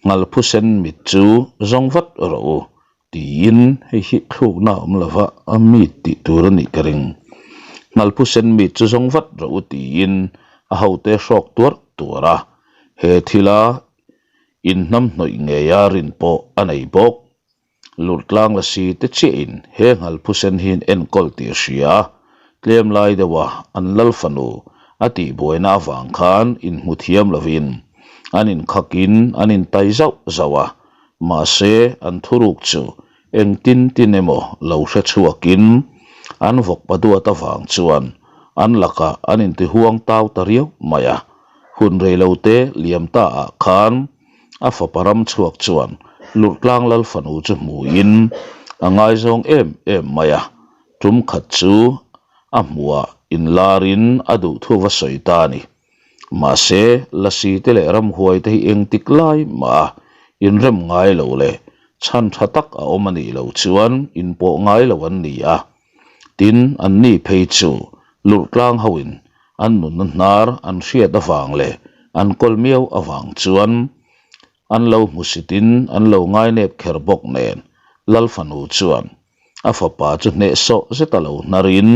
[SPEAKER 1] Nghalphu sen mit chu zawng vat rawh u tiin hei hi thlukna a awm lo va, a mit tih tur a nih ka ring. Nghalphu sen mit chu zawng vat rawh u tiin a hote hrawk tuar tuar a, he thila inhnamhnawih ngeia rin pawh a nei bawk. Lurtlang la si te chiahin he nghalphu sen hi an enkawl tih a hria a, tlem lai deuha an lal fanu a tihbuaina avang khan inhmu thiam lovin an inkhakin an intai zauh zauh a, mahse an thuruk chu engtin tin emaw lo hre chhuakin an vawkpa duat avang chuan an lakah an intihuang tau ta riau mai a, hun reilote liam ta ah khan A fapa ram chhuak chuan Lurhtlang lal fanu chu hmuin a ngaizawng em em mai a, tum khat chu a hmuhah inlarin a duhthu va sawi ta a ni. Mahse, lasi te leh ramhuai te hi engtik lai mah a inrem ngai lo leh chhan tha tak a awm a nih loh chuan inpawh ngai lo an ni a. Tin, anni phei chu Lurhtlang hoin An nunna hnar an hriat avang leh an kawl miau avang chuan an lo hmusitin an lo ngainep kher bawk nen Lal fanu chuan a fapa chu hnehsawh zeta lo hnarin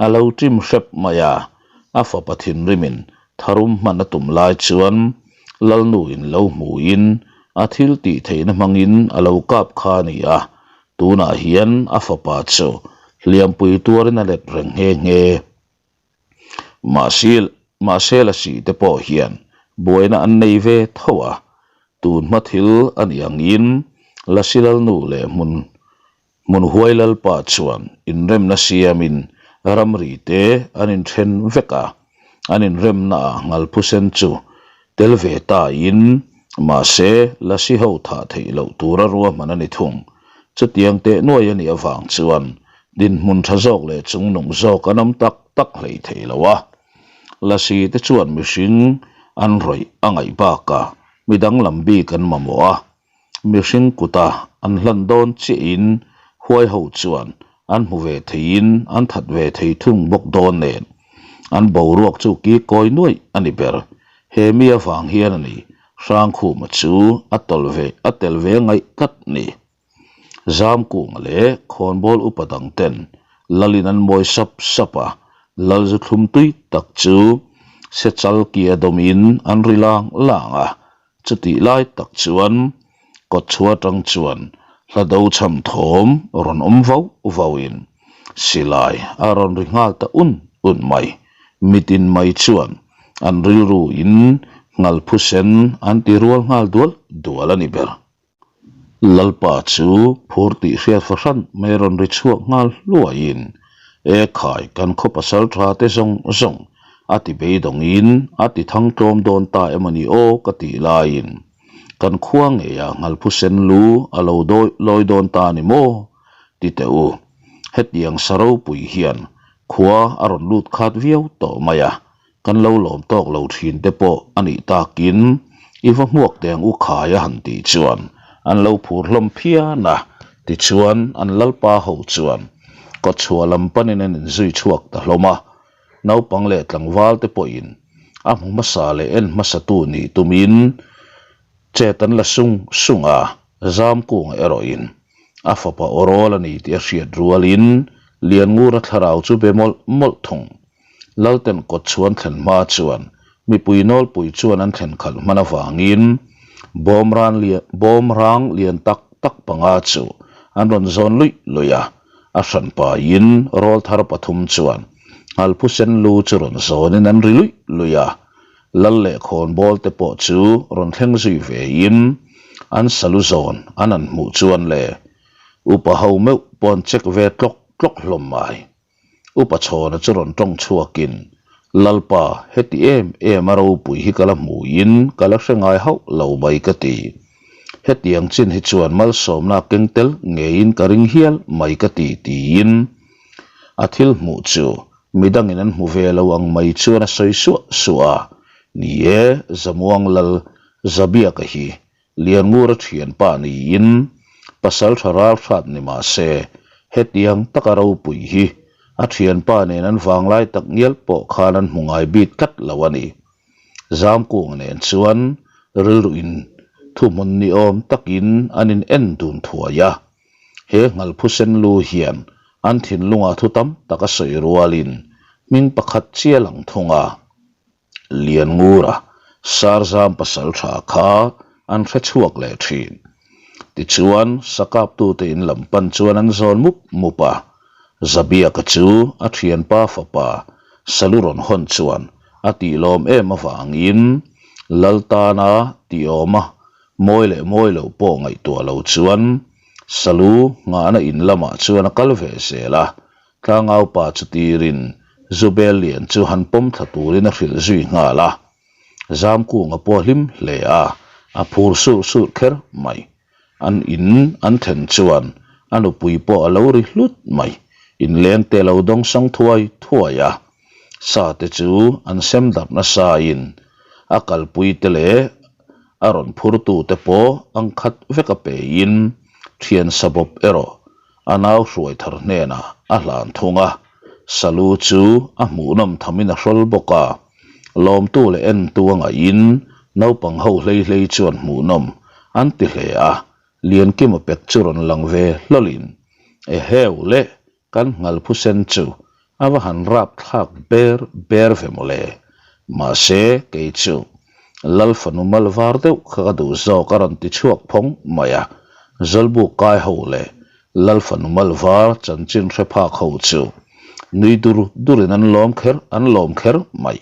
[SPEAKER 1] a lo ṭim hrep mai a, a fapa thinrimin tharum hman a tum lai chuan Lalnuin lo hmuin a thil tih theihna hmangin a lo kap kha a ni a, tunah hian a fapa chu hliampui tuarin a let reng nghe nghe. Mahse, mahse lasi te pawh hian buaina an nei ve tho a, tun hma thil a nih angin Lasi Lalnu leh hmun hmun huai Lalpa chuan inremna siamin ramri te an inthen vek a, an inremna ah Nghalphusen chu tel ve ta in mahse Lasi ho thah theih loh tura ruahman a ni thung. Chutiang teh nuai a nih avang chuan Dinhmun tha zawk leh chungnung zawk an awm tak tak hlei thei lo a. Lasi te chuan mihring an rawih a ngaih bakah mi danglam bik an mamawh a. Mihring kuta an hlan dawn chiahin huai ho chuan an hmu ve theiin an that ve thei thung bawk dawn nen an boruak chu ki kawi nuaih a ni ber. He mi avang hian a ni Hrangkhuma chu a tawlh ve a tel ve ngaih tlat ni. Zamkunga leh khawnbawl upa dang ten Lalin an mawi sap sap a, Lal zu thlum tui tak chu sechal kia dawmin an ri lang lang a, chutih lai tak chuan kawtchhuah atang chuan Hlado chham thawm rawn awm vau vauin silai a rawn ri nghal ta un un mai. Mitin mai chuan an rilru in Nghalphusen an ti rual nghal dual dual a ni ber. Lalpa chu phur tih hriat fahran mai rawn ri chhuak nghal hluaiin, E khai, kan khaw pasal tha te zawng zawng a ti beidawngin a ti thang tlawm dawn ta emaw ni aw ka tih laiin kan khua ngeiah Nghalphusen lu a lo dawi lawi dawn ta ni maw? Ti teh u, hetiang sa ropui hian khua a rawn lut khat viau tawh mai a, Kan lo lawm tawk lo thin te pawh a nih takin i va hmuak teh ang u khai a han tih chuan an lo phur hlawm phian a, tichuan an lalpa ho chuan kawtchhuah lam panin an inzui chhuak ta hlawm a, naupang leh tlangval te pawhin a hmu hmasa leh en hmasatu nih tumin chet an la sung sung a, Zamkunga erawhin a fapa awrawl a ni tih a hriat rualin Lianngura thlarau chu be mawlh mawlh thung. Lalten kawt chhuan thlen hma chuan mipui nawlpui chuan an thlen khalh hman avangin bawmran lian bawmrang lian tak tak panga chu an rawn zawn luih luih a, a hran paiin rawlthar pathum chuan Nghalphusen lu chu rawn zawnin an ri luih luih a, Lal leh khawnbawl te pawh chu rawn thleng zui vein an salu zawn an han hmuh chuan le upa ho meuh pawh an check ve tlawk tlawk hlawm mai. Upa Chhawna chu rawn tawng chhuakin, Lalpa, heti em em a ropui hi ka la hmuin ka la hre ngai hauh lo mai ka ti. Hetiang chin hi chuan malsawmna keng tel ngeiin ka ring hial mai ka ti tiin a thil hmuh chu midangin an hmu ve lo ang mai chuan a sawi suah suah a. Ni e, Zamuang Lal Zabiaka hi Lianngura thianpa niin pasal tha ral hrat ni mah se, hetiang taka ropui hi a thianpa nen an vanglai tak ngial pawh khan an hmu ngai bik tlat lo a ni. Zamkunga nen chuan rilru in thuhmun ni awm takin an in en dun thuai a. He Nghalphusen lu hian an thinlungah thu tam tak a sawi rualin hming pakhat chiah lang thung a. Lianngura Sarzam pasal tha kha an hre chhuak leh thin. Tichuan, Sakaptute in lam pan chuan an zawn mup mup a. Zabiaka chu a thianpa fapa Salu rawn hawn chuan a tihlawm em avangin Laltana tiawma mawi leh mawi loh pawh ngaihtuah lo chuan Salu nghahna in lamah chuan a kal ve zel a. Tlangau pa chu tirin Zubel lian chu han pawm thla turin a hrilh zui nghal a. Zamkunga pawh a hlim hle a, a phur surh surh kher mai. An in an thlen chuan a nupui pawh a lo ri hlut mai. Inleng te lo dawng sang thuai thuai a. Sa te chu an sem darh nasa in a kalpui te leh a rawn phurtu te pawh ang khat vek a pe in thian sa bawp erawh A nau hruai thar hnenah a hlan thung a, Salu chu a hmuhnawm thamin a hrawl bawk a. Lawmtu leh entu a ngaihin naupang ho hlei hlei chuan hmuhnawm an ti hle a, Liankima pek chu rawn lang ve hlawlin, Eheu le, kan Nghalphusen chu a va han rapthlak ber ber ve mawle. Mahse, kei chu Lal fanu mal var deuh kha ka duh zawk a rawn ti chhuak phawng mai a, Zawlbuk kai ho leh Lal fanu mal var chanchin hre phak ho chu nui dur durin an lawm kher an lawm kher mai.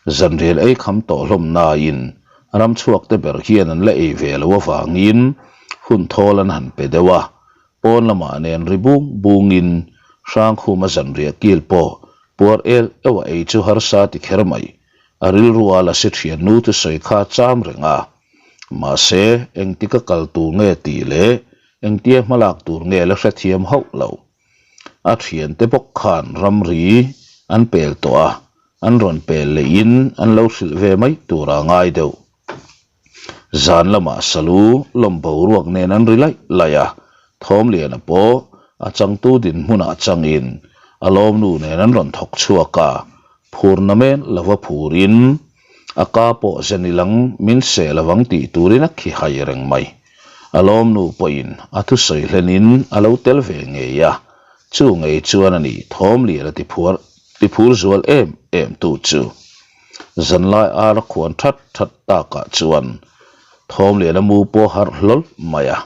[SPEAKER 1] Zanrial ei kham tawh hlawm nain ramchhuak te ber hian an la ei ve lo avangin hun thawl an han pe deuh a, pawn lamah nen ri bung bungin Hrangkhuma zanriah kil pawh puar el euh a ei chu harsa ti kher mai. A rilrua la si thian nu thusawi kha a cham reng a. Mahse, engtika kal tur nge tih leh engtia hmalak tur nge la hrethiam hauh lo. A thiante bawk khan ramri an pel tawh a, an rawn pel lehin an lo hrilh ve mai tura ngai deuh. Zan lamah Salu lawm boruak nen an ri laih laih a, Thawmliana pawh a changtu dinhmunah changin a lawmnu nen an rawn thawk chhuak a, phurna men lova phurin a ka pawh zen ilang min seh lovang tih turin a khi hai reng mai. A lawmnu pawhin a thusawi hlenin a lo tel ve ngei a, chu ngei chuan a ni Thawmliana tiphuar tiphur zual em em tu chu. Zanlai ar a khuan that that takah chuan Thawmliana mu pawh harh hlawl mai a.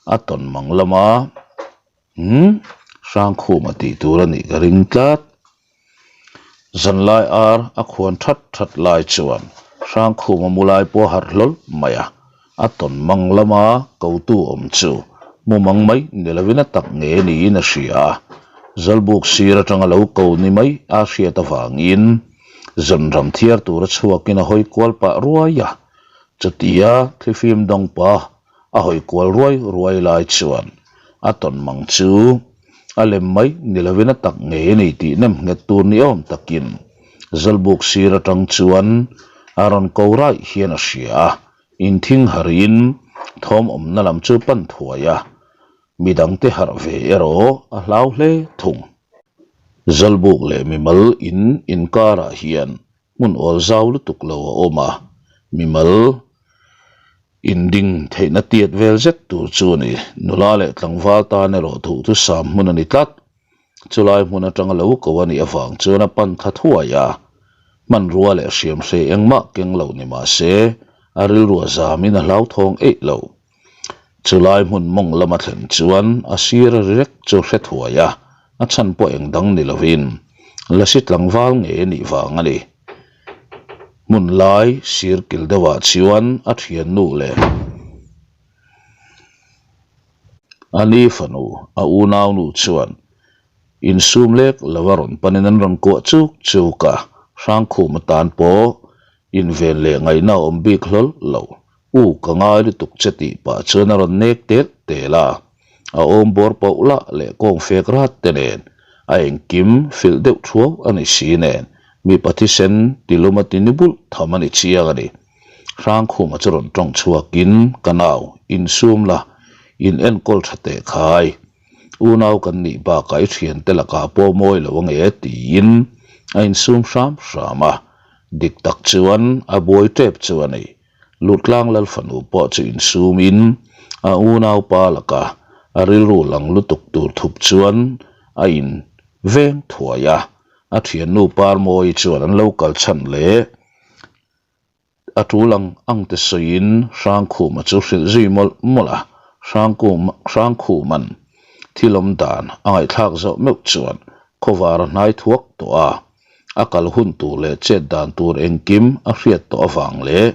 [SPEAKER 1] A tawn mang lama umm Hrangkhuma tih tur a nih ka ring tlat. Zanlai ar a khuan that that lai chuan Hrangkhuma mu lai pawh a harh hlawl mai a, a tawn mang lama kotu awm chu mu mang mai ni lovin a tak nge niin a hria a, Zawlbuk sir atanga lo ko ni mai a hriat avangin zanram thiar tura chhuakin a hawi kual pah ruai a, chutia thlifim dawng pa a hawi kual ruai ruai lai chuan a tawn mang chu a lem mai ni lovin a tak ngei a ni tih nem nghet tur ni awm takin Zawlbuk sir atang chuan a rawn ko raih hian a hria a, inthing harin thawm awmna lam chu pan thuai a, midangte harh ve erawh a hlau hle thung. Zawlbuk leh mimal in inkarah hian hmun awl zau lutuk lo a awm a, mimal inding theihna tiat vel zet tur chu a ni. Nula leh tlangval tan erawh duhthusam hmun a ni tlat. Chulai hmun atanga lo ko a nih avang chuan a pan kha thuai a, hmanrua leh hriamhrei engmah keng lo ni mah se, a rilru a zamin a hlauthawng eih lo. Chulai hmun mawng lama thlen chuan a sir a ri rek chu hre thuai a, a chhan pawh eng dang ni lovin Lasi tlangval nge a nih vang a ni. Hmun lai sir kil deuhah chuan a thiannu leh a ni fanu a unaunu chuan insum lek lova rawn panin an rawn kuah chuk chuk a, Hrangkhum atan pawh inven leh ngaihna a awm bik hlawl lo. U, ka ngai lutuk che tih pah chuan a rawn nek tel tel a, a awm bawr pauh lah leh kawng fek rat te nen a engkim filh deuh thuau a ni si nen mipa thisen tilum a ti ni bulh tham a ni chiang a ni. Hrangkhuma chu rawn tawng chhuakin, Ka nau, insum la, in enkawl tha teh khai. Unau kan nih bakah i thiante lakah pawh mawi lo ange tiin a insum hram hram a, dik tak chuan a buai tep chu a ni. Lutlang lal fanu pawh chu insumin a unaupa laka a rilru lang lutuk tur thup chuan a in veng thuai a, a thiannu Parmawi chuan an lo kal chhan leh a tul ang ang te sawiin Hrangkhuma chu hrilh zui mawlh mawlh a, Hrangkhuma'n thil awm dan a ngaihthlak zawh meuh chuan khawvar a hnai thuak tawh a. A kal hun tur leh chet dan tur engkim a hriat tawh avang leh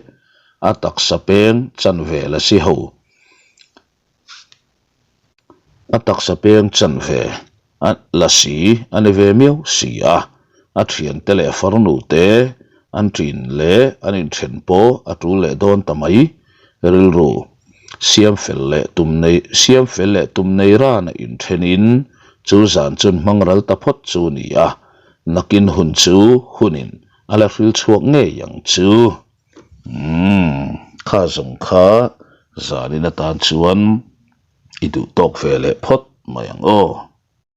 [SPEAKER 1] a taksa peng chanve la si ho. A taksa peng chanve a la si a ni ve miau si a, a thiante leh farnu te an ṭin leh an inthen pawh a ṭul leh dawn ta mai. Rilru siam fel leh tum nei siam fel leh tum nei rana inthenin chu zan chun hmang ral ta phawt chu ni a. Nakin hun chu hunin a la hril chhuak ngei ang chu. Umm, kha zawng kha zanin atan chuan i duh tawk ve leh phawt mai ang aw.